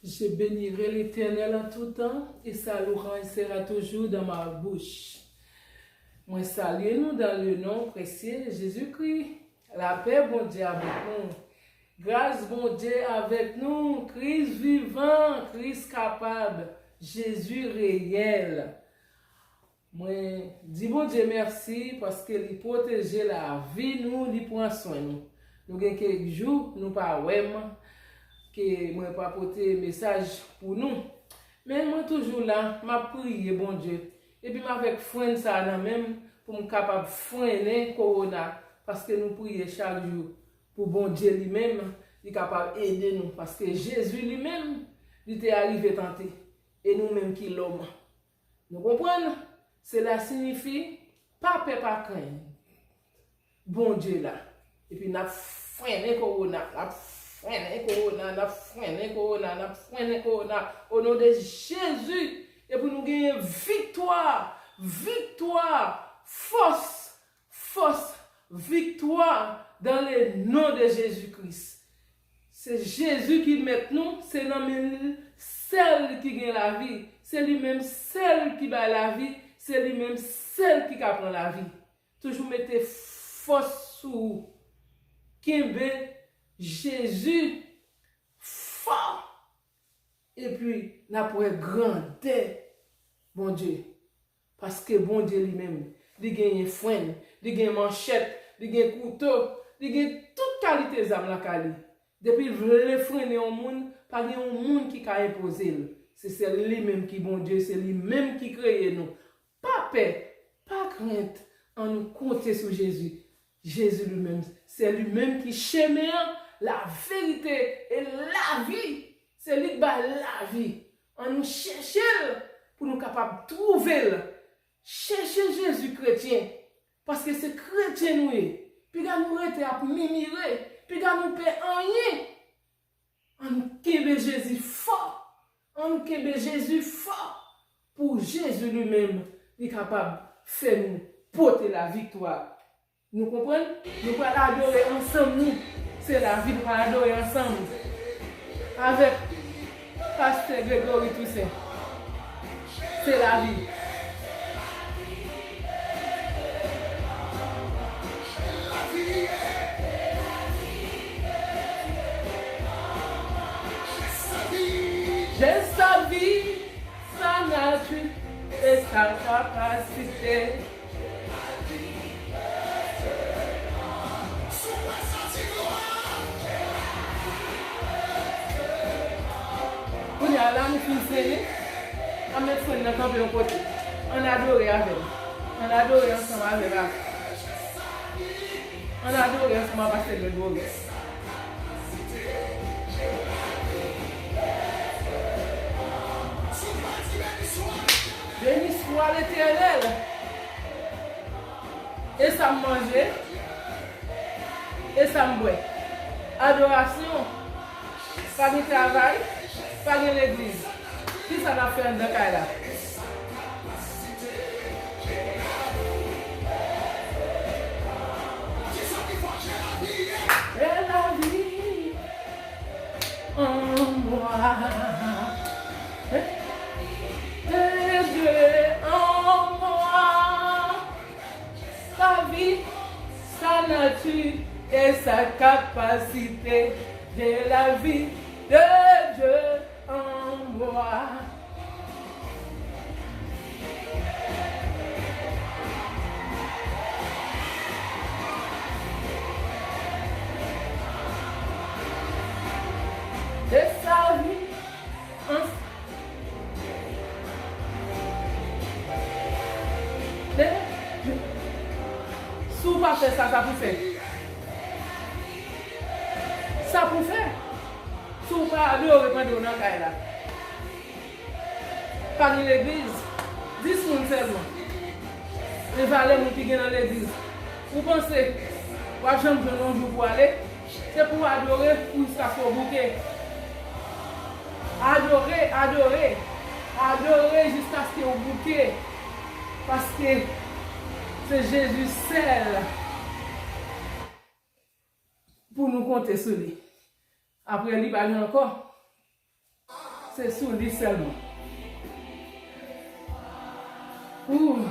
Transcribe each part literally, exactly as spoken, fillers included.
Je bénirai l'Éternel en tout temps, et sa louange sera toujours dans ma bouche. Mwen salye nou dans le nom précieux de Jésus-Christ. Lapè Bondye avèk nou. Gras Bondye avèk nou. Kris vivan, Kris kapab, Jezi reyèl. Mwen di Bondye mèsi paske li pwoteje lavi nou, li pran swen nou. Nou gen kèk jou nou pa wè m, ke mwen pa pote mesaj pou nou. Men mwen toujou la, m ap priye Bondye. Epi m avèk frenn sa a nan men m pou m kapab frennen kowona, paske nou priye chak jou pou Bondye li menm, li kapab ede nou, paske Jezi li menm, li te arive tante, e nou menm ki lòm. Nou konprann? Sela siyifi, pa pè, pa krenn. Bondye la. Epi n ap frennen kowona, n ap frennen kowona, n ap frennen kowona, n ap frennen kowona. O non de Jezi, epi nou genyen viktwa, viktwa, fòs, fòs, viktwa dans le nom de Jésus-Christ. Se Jezi ki mèt nou, se nan men li sèl ki gen lavi, se li menm sèl ki bay lavi, se li menm sèl ki ka pran lavi. Toujou mete fòs sou ou. Kenbe Jezi fò. Epi n ap wè grandè Bondye. Paske Bondye li menm, li genyen frenn, li gen manchèt, li gen kouto, li gen tout kalite zam lakay li. Depi l vle frennen yon moun, pa gen yon moun ki ka enpoze l. Se sèl li menm ki Bondye, se li menm ki kreye nou. Pa pè, pa krent, ann nou konte sou Jezi. Jezi li menm, se li menm ki chemen an, laverite e lavi. Se li k bay lavi. Ann nou chèche l pou nou kapab twouve l. Chèche Jezi, kretyen, paske se kretyen nou ye. Piga nou rete ap mimire, piga nou pè anyen. Ann kenbe Jezi fò. Ann kenbe Jezi fò. Pou Jezi li menm, li kapab fè nou pote laviktwa. Nou konprann? Nou pral adore ansanm nou. Se lavi, nou pral adore ansanm avèk Pastè Gregory Toussaint. Se lavi. J'ai sa vie, sa nature et sa capacité. Kounye a la, nou fin sele, ann met frenn nan kanpe yon kote. Ann adore avè m. Ann adore ansanm avè m. Ann adore ansanm ak Pastè Gregory. Béni soit l'Éternel. E sa m manje, e sa m bwè. Adorasyon. Pa gen travay, pa gen legliz. Kisa n ap fè anndan kay la? J'ai la vie en moi. J'ai Dieu en moi. Sa vi, sa nati e sa kapasite de la vi de Dye an mwa. De sa vi an Si w pa fè sa, sa pou fè. Sa pou fè. Si w pa adore pandan w nan kay la. Pa gen legliz. Dis moun sèlman. Men valè moun ki gen nan legliz. Ou panse w ap janm jwenn yon jou pou w ale? Se pou w adore pou jiskaske w bouke. Adore, adore, adore jiskaske w bouke. Paske se Jezi sèl pou nou konte sou li. Apre li, pa gen ankò. Se sou li sèlman. Ooh.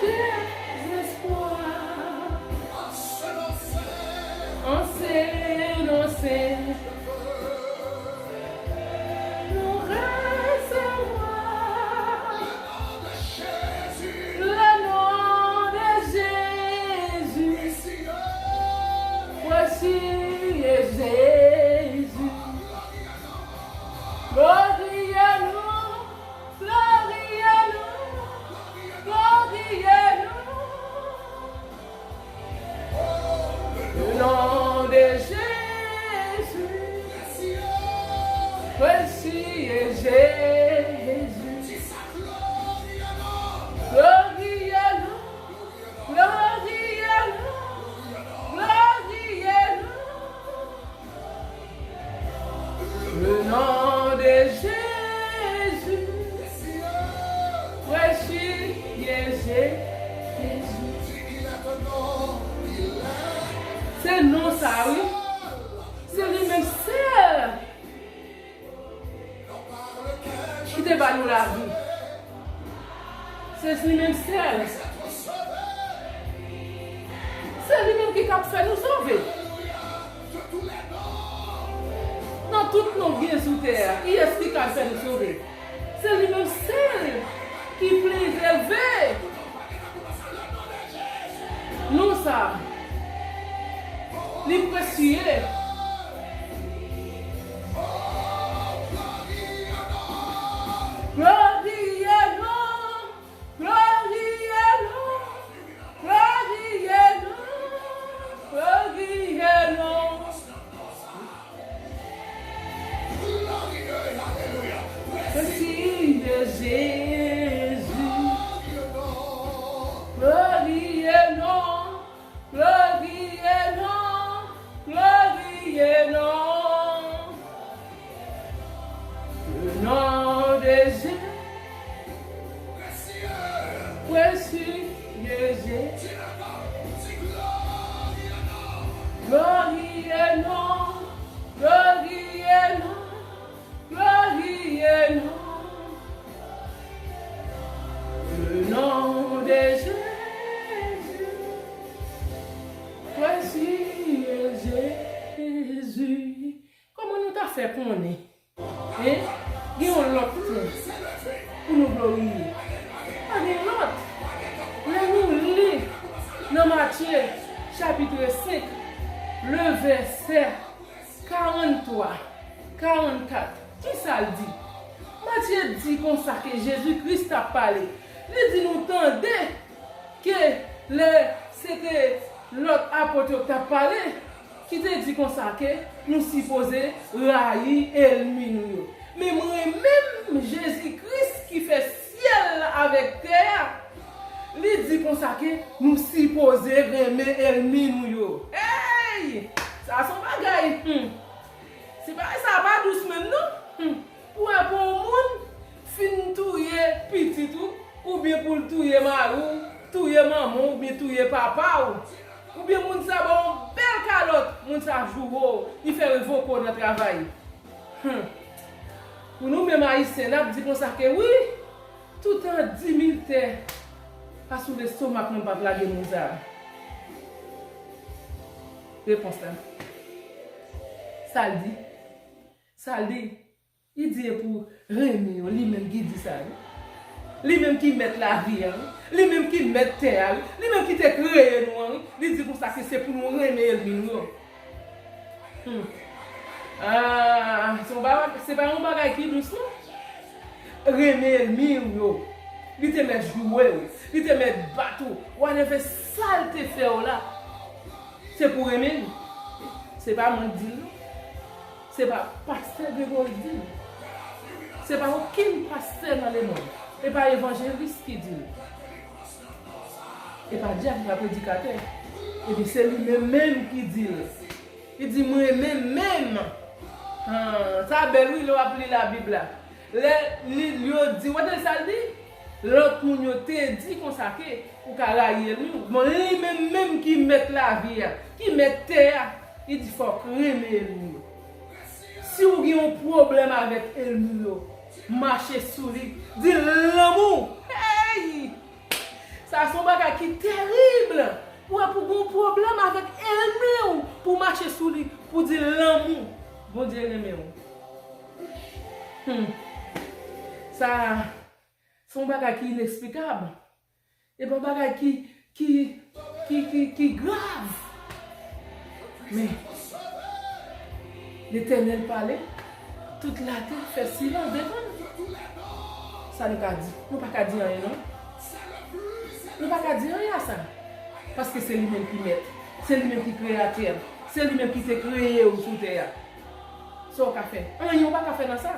Dezespwa. An se non se. Nou resevwa le non de Jezi. Voici Jésus. Glorifiez-nous, glorifiez-nous, glorifiez-nous. Le nom de Jésus, précieux Jésus. Glorifiez-nous, glorifiez-nous, glorifiez-nous. Le nom de Jésus, précieux Jésus. Se non sa, wi. Se li menm sèl ki te ba nou lavi. Se li menm sèl. Se li menm ki kab fè nou sove. Nan tout non ki gen sou tè a, kiyès ki kab fè nou sove? Se li menm sèl ki prezève non sa. Li presye. Glorifiez-nous, glorifiez-nous, glorifiez-nous, glorifiez-nous. Précieux Jésus, glorifiez-nous, glorifiez-nous, glorifiez-nous. Le nom de Jésus, précieux Jésus, glorifiez-nous, glorifiez-nous, glorifiez-nous. Le nom de Jésus, précieux Jésus. Kòman nou ta fè konnen, en, gen yon lòt non pou nou glorifye? Pa gen lòt. Lè nou li nan Matye chapit senk, le vèsè karannntwa, karannkat, kisa l di? Matye di konsa ke Jezi Kris t ap pale. Li di nou tande ke lè se te lòt apot yo k t ap pale, ki te di konsa ke nou sipoze rayi ènmi nou yo. Men mwen menm, Jezi Kris ki fè syèl la avèk tè a, li di konsa ke nou sipoze renmen ènmi nou yo. Ey! Sa se yon bagay, hmm. Se bagay sa pa dous menm non. Hmm. Ou wè pou yon moun fin touye pitit ou, oubyen pou l touye mari w, touye manman w, oubyen touye papa w, oubyen moun sa ba w yon bèl kalòt, moun sa joure w, li fè revoke w nan travay. Hmm. Pou nou menm Ayisyen, n ap di konsa ke wi, toutan di mil tè pa sou lestomak mwen, m p ap lage moun sa a. Repons la. Sa l di? Sa l di? Li di e pou renmen yo, li menm ki di sa, wi. Li menm ki mèt lavi a, wi. Li menm ki mèt tè a, wi. Li menm ki te kreye nou an, wi. Li di konsa ke se pou nou renmen ènmi nou yo. Hmm. Ah, se yon ba-, se pa yon bagay ki dous, non. Renmen ènmi w yo. Li te mèt joure w. Li te mèt bat ou. Whatever sa l te fè w la, se pou renmen l. Se pa mwen k di l, non. Se pa pastè Gregory k di l. Se pa okenn pastè nan lemonn. E pa evanjelis ki di l. E pa dyab, e pa predikatè. Ebyen, se li menm menm ki di l. Li di, "Mwen menm menm." Ah, sa bèl, wi, lè w ap li Labib la. Lè li, yo di, w tande sa l di? Lòt moun yo te di konsa ke ou ka rayi ènmi w. Bon, li menm menm ki mèt lavi a, ki mèt tè a, li di fòk renmen ènmi yo. Si w gen yon pwoblèm avèk ènmi yo, mache sou li, di l lanmou. Hey! Sa se yon bagay ki terib. Ou wè pou gen yon pwoblèm avèk ènmi w, pou w mache sou li, pou w di l lanmou. Bondye renmen w. Hmm. Sa se yon bagay ki ineksplikab. E pa yon bagay ki, ki, ki, ki, ki grav. Men, Letènèl pale, tout latè fè silans devan l. Sa nou ka di? Nou pa ka di anyen, non. Nou pa ka di anyen a sa. Paske se li menm ki mèt. Se li menm ki kreyatè. Se li menm ki te kreye w sou tè a. Sa w ka fè? Anyen w pa ka fè nan sa.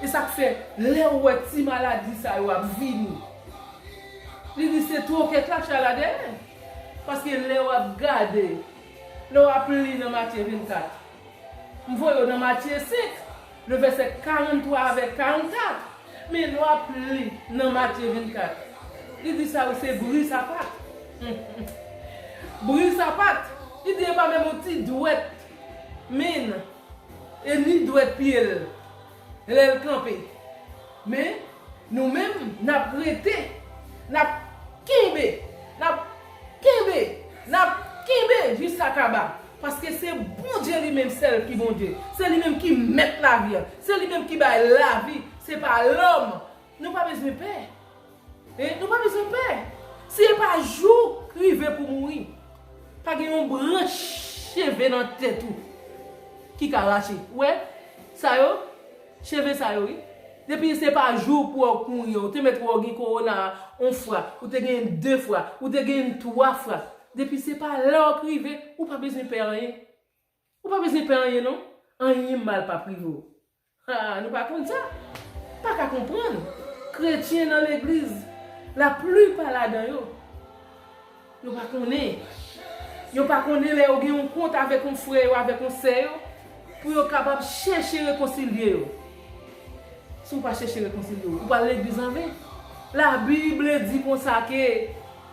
E sa k fè, lè w wè ti maladi sa yo ap vini, li di se twokèt la k chala dèyè. Paske lè w ap gade, lè w ap li nan Matye vennkat, m voye w nan Matye senk, le vèsè karanntwa avèk karannkat. Men lè w ap li nan Matye vennkat, li di sa yo se bri sapat. Bri sapat, li di e pa menm yon ti dwèt men l, e ni dwèt pye l lè l kanpe. Men, nou menm, n ap rete, n ap kenbe, n ap kenbe, n ap kenbe jiskakaba. Paske se Bondye li menm sèl ki Bondye. Se li menm ki mèt lavi a. Se li menm ki bay lavi. Se pa lòm. Nou pa bezwen pè. E nou pa bezwen pè. Si e pa jou k rive pou mouri, pa gen yon branch cheve nan tèt ou ki ka rache. Ou wè? Sa yo, cheve sa yo, wi. Depi se pa jou pou w mouri, ou te mèt wè w gen kowona yon fwa, ou te genyen de fwa, ou te genyen twa fwa. Depi se pa lè w k rive, ou pa bezwen pè anyen. Ou pa bezwen pè anyen, non. Anyen mal p ap rive w. Ha, nou pa konn sa? Pa ka konprann. Kretyen nan legliz, laplipa ladan yo, yo pa konnen. Yo pa konnen lè yo gen yon kont avèk yon frè yo, avèk yon sè yo, pou yo kapab chèche rekonsilye yo. Si w pa chèche rekonsilye w, ou pral legliz anven. Labib di konsa ke,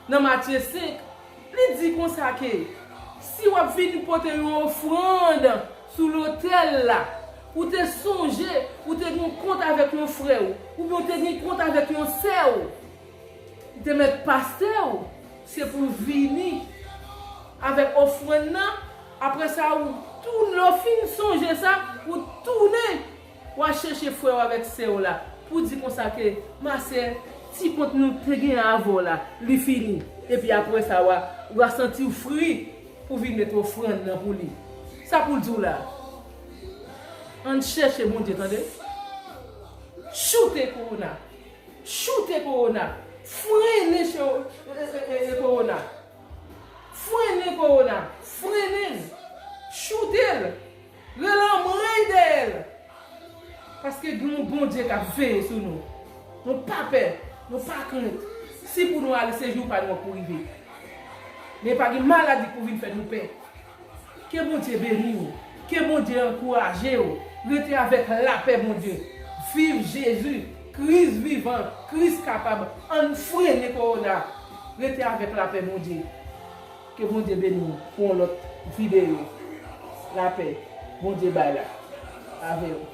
nan Matye senk, li di konsa ke, si w ap vin pote yon ofrann sou lotèl la, ou te sonje, ou te gen yon kont avèk yon frè w, oubyen ou te gen kont avèk yon sè w, ou te mèt pastè w, se pou w vini avèk ofrann nan, apre sa, ou tounen, lè w fin sonje sa, ou tounen, w a chèche frè w avèk sè w la, pou di konsa ke, ma sè, ti kont nou te gen avè w la, li fini. Epi apre sa, w a, w a santi w fri pou vin met ofrann nan pou li. Sa pou l di w la? Ann chèche Bondye, tande. Choute kowona. Choute kowona. Frennen cho-, e, e, e, e, kowona. Frennen kowona. Frennen l. Choute l. Rele anmwey dèyè l. Paske gen yon Bondye k ap veye sou nou. Nou pa pè. Nou pa krent. Si pou nou ale, se jou pa nou an pou rive. Men pa gen maladi pou vin fè nou pè. Ke Bondye beni w. Ke Bondye ankouraje w. Rete avèk lapè Bondye. Viv Jezi. Kris vivan. Kris kapab. Ann frennen kowona. Rete avèk lapè Bondye. Ke Bondye beni w pou yon lòt videyo. Lapè Bondye bay la avè w.